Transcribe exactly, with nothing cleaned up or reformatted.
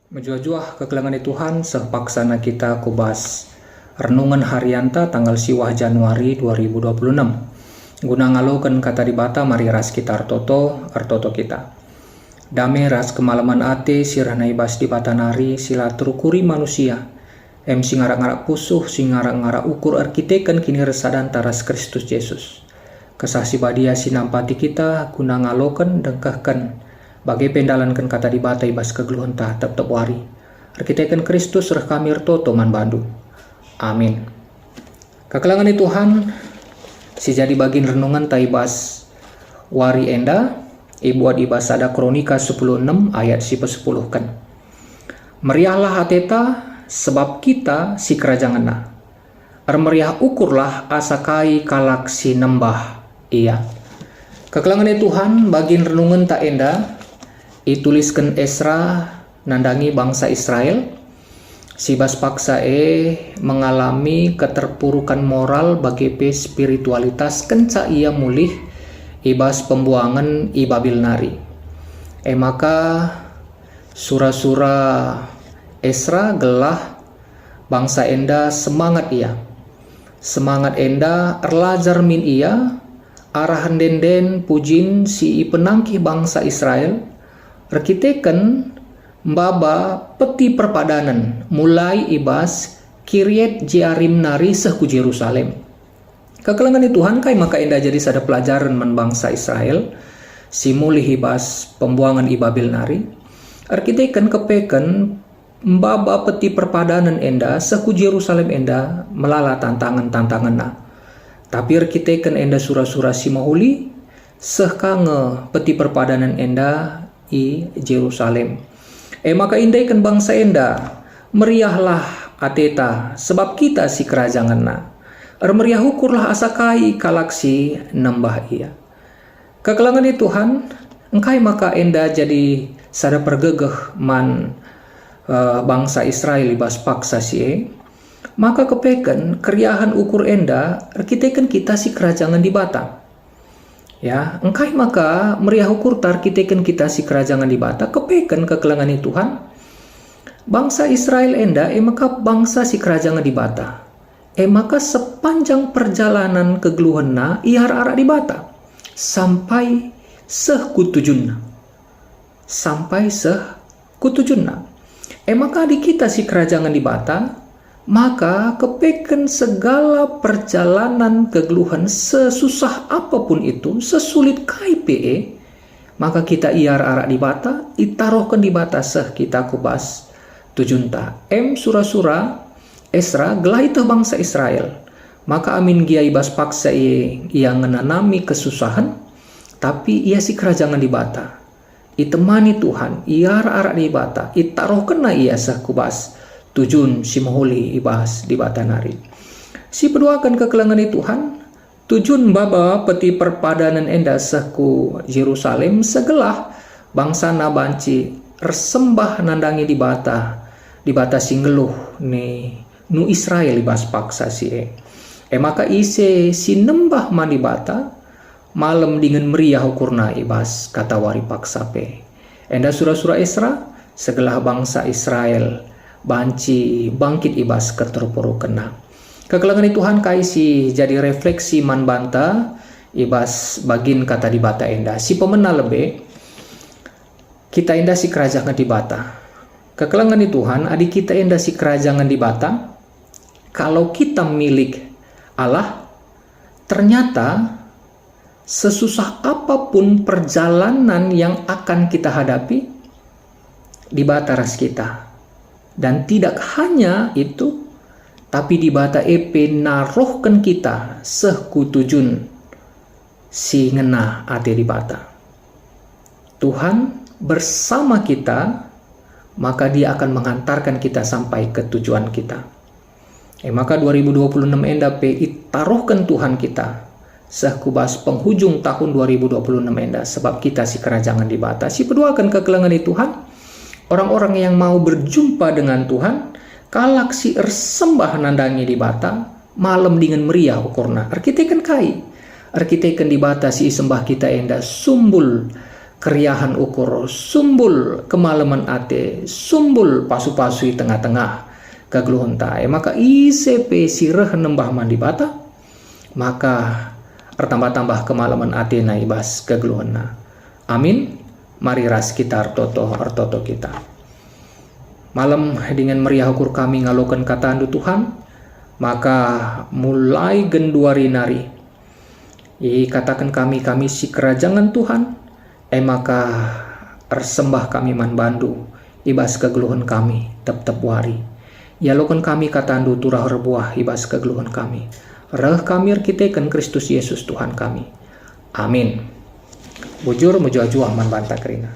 Mejuah-juah kekelengen Tuhan, seh paksana kita ku bas renungen harianta tanggal siwah Januari dua ribu dua puluh enam. Guna ngaloken Kata Dibata, mari ras kita ertoto, ertoto kita. Dame ras kemalemen ate si rehna i bas Dibata nari si la terukuri manusia, em si ngarak-ngarak pusuh, si ngarak-ngarak ukur erkiteken kinirasadanta ras Kristus Jesus. Kesah Si Badia si nampati kita guna ngaloken, dengkehken, bage pe ndalanken Kata Dibata i bas kegeluhenta tep-tep wari. Erkiteken Kristus reh kami ertoto man bandu. Amin. Kekelengen Tuhan, si jadi bagin renungenta i bas wari enda, ibuat i bas sada Kronika sepuluh enem ayat si pesepuluhken. Meriahlah ateta, sebab kita sikerajangenna. Ermeriah ukurlah asa kai kalak si nembah Ia. Kekelengen Tuhan, bagin renungenta enda itulisken Esra nandangi bangsa Israel si bas paksa e mengalami keterpurukan moral bage pe spiritualitas kenca ia mulih i bas pembuangen i Babil nari. E maka, sura-sura Esra gelah bangsa enda semangat ia. Semangat enda erlajar min ia arah ende-enden pujin si ipenangkih bangsa Israel erkiteken mbaba Peti Perpadanen mulai i bas Kiriat Jearim nari seh ku Jerusalem. Kekelengen Tuhan, kai maka enda jadi sada pelajaren man bangsa Israel si mulih i bas pembuangen i Babil nari? Erkiteken kepeken mbaba Peti Perpadanen enda seh ku Jerusalem enda melala tantangen-tantangenna. Tapi erkiteken enda sura-sura si mehuli, seh ka nge Peti Perpadanen enda i Jerusalem. E maka indeken bangsa enda, meriahlah ateta, sebab kita sikerajangenna. Ermeriah ukurlah asa kai kalak si nembah Ia. Kekelengen Tuhan, engkai maka enda jadi sada pergegeh man, eh, bangsa Israel i bas paksa si e? Maka kepeken keriahen ukur enda erkiteken kita sikerajangen Dibata. Ya, engkai maka meriah ukurta erkiteken kita sikerajangen Dibata? Kepeken kekelengen Tuhan, bangsa Israel enda e maka bangsa sikerajangen Dibata. E maka sepanjang perjalanan kegeluhenna ia arak-arak Dibata, sampai seh ku tujunna. Sampai seh ku tujunna. E maka adi kita sikerajangen Dibata, maka kepeken segala perjalanan kegeluhen sesusah apapun itu, sesulit kai pe e, maka kita ia arak-arak Dibata, itaruhken Dibata seh kita ku bas tujunta. Em sura-sura Esra gelah ieteh bangsa Israel. Maka amin gia i bas paksa e ia ngenanami kesusahen, tapi ia sikerajangen Dibata. Itemani Tuhan, ia arak-arak Dibata, itaruhkenna ia seh ku bas tujun si mehuli i bas Dibata nari. Si peduaken kekelengen Tuhan, tujun mbaba Peti Perpadanen enda seh ku Jerusalem segelah bangsana banci ersembah nandangi Dibata, Dibata si nggeluh ni nu Israel i bas paksa si e. E maka ise si nembah man Dibata, malem dingen meriah ukurna i bas katawari paksa pe. Enda sura-sura Esra, segelah bangsa Israel banci bangkit i bas keterpurukenna. Kekelengen Tuhan, kai si jadi refleksi man banta i bas bagin Kata Dibata enda? Si pemena lebe, kita enda sikerajangen Dibata. Kekelengen Tuhan, adi kita enda sikerajangen Dibata, kalau kita milik Allah, ternyata sesusah apapun perjalanan yang akan kita hadapi, Dibata ras kita. Dan tidak hanya itu, tapi Dibata e pe naruhken kita seh ku tujun si ngena ate Dibata. Tuhan bersama kita, maka Dia akan menghantarkan kita sampai ke tujuan kita. E maka dua ribu dua puluh enam enda pe itaruhken Tuhan kita seh ku bas penghujung tahun dua ribu dua puluh enam enda, sebab kita sikerajangen Dibata. Si peduaken kekelengen Tuhan, orang-orang yang mau berjumpa dengan Tuhan, kalak si ersembah nandangi Dibata, malem dingen meriah ukurna. Erkiteken kai? Erkiteken Dibata si isembah kita enda sumbul keriahen ukur sumbul kemalemen ate, sumbul pasu-pasu i tengah-tengah kegeluhenta. E maka ise pe si reh nembah man Dibata, maka ertambah-tambah kemalemen atena i bas kegeluhenna. Amin. Mari ras kita ertoto, ertoto kita. Malem dingen meriah ukur kami ngaloken katandu, Tuhan, maka mulai genduari nari ikataken kami, kami sikerajangen, Tuhan, e maka ersembah kami man bandu i bas kegeluhen kami tep-tep wari. Ialoken kami katandu turah erbuah i bas kegeluhen kami. Reh kami erkiteken Kristus Yesus Tuhan kami. Amin. Bujur mejuah-juah man banta kerina.